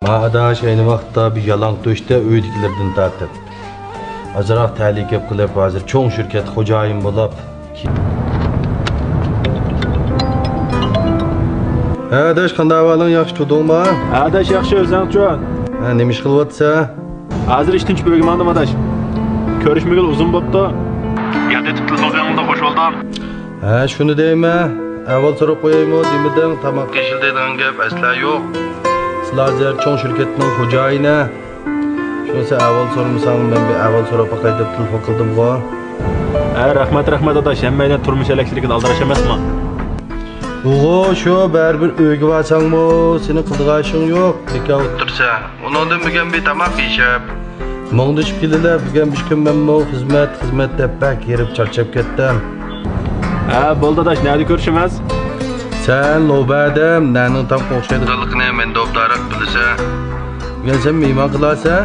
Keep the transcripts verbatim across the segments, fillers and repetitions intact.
ما ئاداش ئەينى ۋاقىتتا بىر يالاڭ تۆشتە ئۆيدىكىلىرىدىن تارتىپ، ئازراق تەلىكەپ قىلىپ، ھازىر چوڭ شىركەتتە خوجايىن بولاپ. ھە ئاداش، قانداق ئەھۋالىڭ؟ ياخشى تۇردۇڭما؟ ھە ئاداش، ياخشى، ئۆزۈڭچۇ؟ ھە، نېمە ئىش قىلىۋاتىسەن؟ ھازىر ئىشتىن چۈشۈپ ئۆيگە ماڭدىم ئاداش. كۆرۈشمىگىلى ئۇزۇن بوپتۇ. ياد ئېتىپ تېلېفون قىلغىنىڭدا خوش بولدۇم. ھە، شۇنى دەيمەن. ئەھۋال سوراپ قويايمۇ دېمىدىڭ، تاماق ئېشىل دەيدىغان گەپ ئەسلا يوق. سىلەر ھازىر چوڭ شىركەتنىڭ خوجايىنى. شۇڭا سەن ئەھۋال سورىمىساڭ، مەن بىر ئەھۋال سوراپ باقاي دەپ تېلېفون قىلدىمغۇ. ھە، رەھمەت، رەھمەت ئاداش، ھەممەيلەن تۇرمۇش ھەلەكچىلىكىدە ئالدىراش ئەمەسما؟ ئۇغۇ، شۇ بەرىبىر ئۆيگە بارساڭمۇ، سېنىڭ قىلىدىغان ئىشىڭ يوق، بىكار ئولتۇرسەن. ئۇنىڭدىن بۈگۈن بىر تاماق يېيىشەپ، مۇڭدىشىپ كېلىلە، بۈگۈن بىر كۈن مەنمۇ خىزمەت، خىزمەت دەپ بەك ھېرىپ چارچاپ كەتتىم. ھە، بولدى ئاداش، نەدە كۆرۈشىمىز؟ سەن لوبەدەم، نەنىڭ تامغا ئوخشايدىغانلىقىنى مەندىن ئوبدانراق بىلىسەن. بۈگۈن سەن مېھمان قىلارسەن.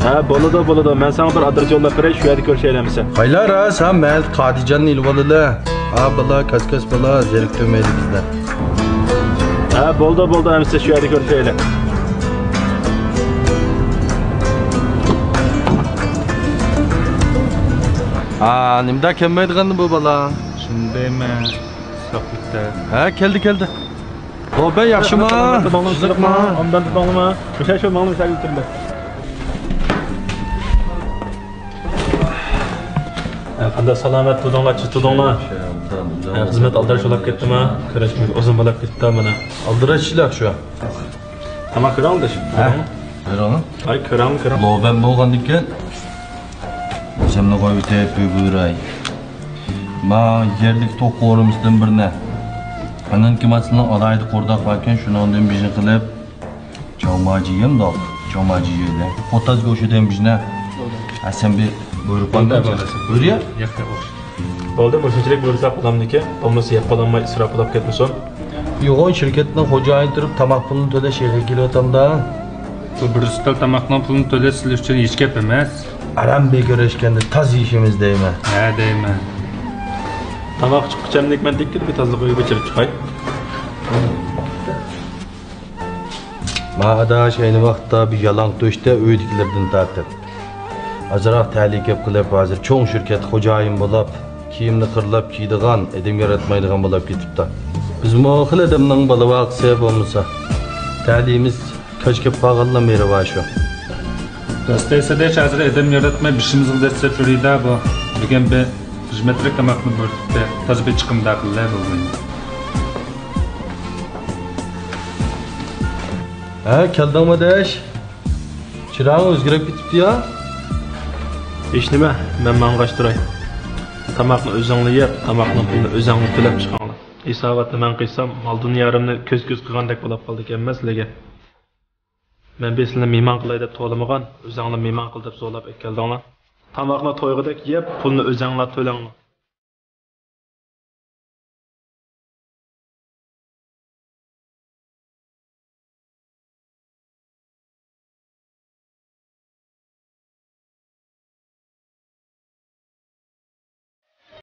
ھە، بولىدۇ، بولىدۇ. مەن ساڭا بىر ئادرېس يوللاپ بېرەي، شۇ يەردە كۆرۈشەيلى ئەمىسە. قايلا راست، ھە، مەن قادىجاننى ئېلىۋالىلى. ھە، بالا، كاس-كاس بالا، زېرىكتۈرمەيلى بىزنى. ھە، بولدى، بولدى، ئەمىسە شۇ يەردە كۆرۈشەيلى. ھە، نېمىدە كەلمەيدىغاندۇ بۇ بالا؟ شۇندايمەن، ساقلىقتا. ھە، كەلدى، كەلدى. لوبە، ياخشىما؟ تۇدۇڭلىما، تۇدۇڭلىما؟ ئوبدان تۇدۇڭلىما؟ مۇشۇ شۇ ماڭلى مۇشۇ يەرگە ئولتۇرىلى. ھە، قانداق سالامەت تۇدۇڭلارچۇ، تۇدۇڭلار؟ ھە، خىزمەت ئالدىراش بولاپ كەتتىما؟ كۆرۈشمىگىلى ئۇزۇن بولاپ كەتتى مانا. ئالدىراش ئىشلار شۇ. تاماق كۆرۈڭ ئاداش. ھە؟ كۆرۈڭ. ئاي، كۆرۈڭ، كۆرۈڭ. لوبەم بولغاندىكىن، ئۆزۈمنى قويۇۋېتىپ بىر بۇيراي. ما يەردىكى توق قورۇمىسىدىن بىرنى. ئاندىن كېيىن سىلىنىڭ ئالاھىدە قورداق باركەن، شۇنىڭدىن بىرنى قىلىپ، چاۋماجى يەمدۇق، چاۋماجى يەيلى. قوتاز گۆشىدىن بىرنى. ھە، سەن بىر بۇيرۇپ ئالدىڭ. بولدى، بولدى. بۇيرۇيا. ياق، ياق، ياق. بولدى، مۇشۇنچىلىك بۇيرۇساق بولامدىكى، بولمىسا يەپ قالالماي ئىسراپ بولاپ كەتمىسۇن. يوغان شىركەتنىڭ خوجايىنى تۇرۇپ تاماق پۇلىنى تۆلەش يېقىن كېلىۋاتامدا. بۇ بىر ئۈستەل تاماقنىڭ پۇلىنى تۆلەش سىلەر ئۈچۈن ھېچ گەپ ئەمەس. ئاران بىر كۆرۈشكەندە تاز يېيىشىمىز دەيمەن. ھە دەيمەن. تاماق چىققۇچە ئەمدى مەن دىككىدە بىر تازىلىق ئۆيگە چىقىپ چىقاي. ما ئاداش ئەينى ۋاقىتتا بىر يالاڭ تۆشتە ئۆيدىكىلىرىدىن تارتىپ، ئازراق تەلىكەپ قىلىپ، ھازىر چوڭ شىركەتتە خوجايىن بولاپ، كىيىمنى خىرلاپ كىيىدىغان، ئادەم ياراتمايدىغان بولاپ كېتىپتۇ. بىزمۇ خېلى ئادەمنىڭ بالا ۋاقىسى بولمىسا، تەلىيىمىز كاج كەپ قالغانلا مېرى بار شۇ. راست دەيسىدە، ھازىر ئادەم ياراتماي بېشىمىزغا دەسسەپ يۈرىدۇ بۇ. بۈگۈن بىر خىزمەتلىك تاماقنى بۇيرۇتۇپتۇ، تازا بىر چىقىمداق قىلدى بۈگۈن. ھە، كەلدىڭمۇ دەش؟ چىراغىڭ ئۆزگىرىپ كېتىپتۇ يا؟ ھېچنېمە، مەن ماڭغاچ تۇراي. تاماقنى ئۆزۈڭلار يەپ، تاماقنىڭ پۇلىنى ئۆزۈڭلار تۆلەپ چىقىڭلار. ھېساباتنى مەن قىلسام، مال-دۇنيالىرىمنى كۆز-كۆز قىلغاندەك بولاپ قالىدىكەنمەن سىلەرگە. مەن بىر سىلەرنى مېھمان قىلاي دەپ توۋلىمىغان، ئۆزۈڭلار مېھمان قىل دەپ زورلاپ ئەكەلدىڭلار. تاماقنى تويغۇدەك يەپ، پۇلنى ئۆزۈڭلار تۆلەڭلار.